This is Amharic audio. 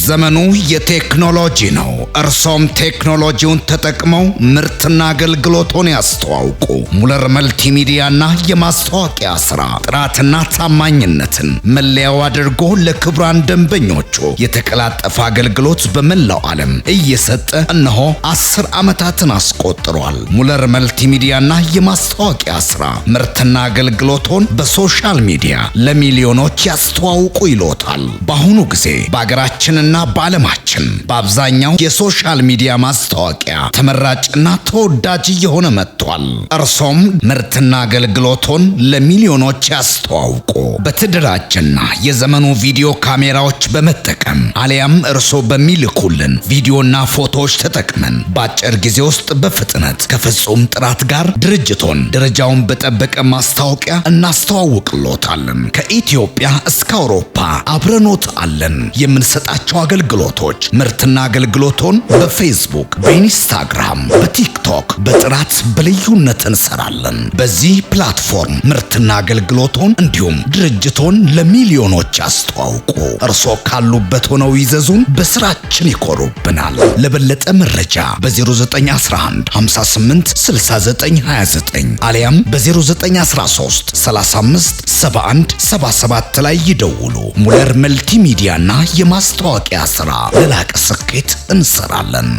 ዘመኑ የቴክኖሎጂ ነው። እርሶም ቴክኖሎጂውን ተጠቅመው ምርትና አገልግሎቶን ያስተዋውቁ። ሙለር መልቲሚዲያና የማስታወቂያ ስራ ጥራትና ታማኝነትን መለያው አድርጎ ለክቡራን ደንበኞቹ የተቀላጠፈ አገልግሎት በመላው ዓለም እየሰጠ እነሆ 10 ዓመታትን አስቆጥሯል። ሙለር መልቲሚዲያና የማስታወቂያ ስራ ምርትና አገልግሎቶን በ social media ለሚሊዮኖች ያስተዋውቁ ይሎታል። በአሁኑ ጊዜ በአገራችንና በዓለማችን በአብዛኛው የ social media ማስታወቂያ ተመራጭና ተወዳጅ እየሆነ መጥቷል። እርሶም ምርትና አገልግሎቶን ለሚሊዮኖች ያስተዋውቁ። በተደራጀና የዘመኑ ቪዲዮ ካሜራዎች በመጠቀም አሊያም እርሶ በሚልኩልን ቪዲዮና ፎቶዎች ተጠቅመን በአጭር ጊዜ ውስጥ በፍጥነት ከፍጹም ጥራት ጋር ድርጅቶን ደረጃውን በጠበቀ ማስታወቂያ እናስተዋውቅሎታለን። ከኢትዮጵያ እስከ አውሮፓ አብረኖት አለን። የምንሰጣቸው አገልግሎቶች ምርትና አገልግሎቶን በፌስቡክ፣ በኢንስታግራም፣ በቲክቶክ በጥራት በልዩነት እንሰራለን። በዚህ platform ምርትና አገልግሎቶን እንዲሁም ድርጅቶን ለሚሊዮኖች ያስተዋውቁ። እርሶ ካሉበት ሆነው ይዘዙን፣ በስራችን ይኮሩብናል። ለበለጠ መረጃ በ0911 58 69 29 አሊያም በ0913 35 71 77 ላይ ይደውሉ። ሙለር መልቲሚዲያና የማስታወቂያ ስራ ለላቀ ስኬት እንሰራለን።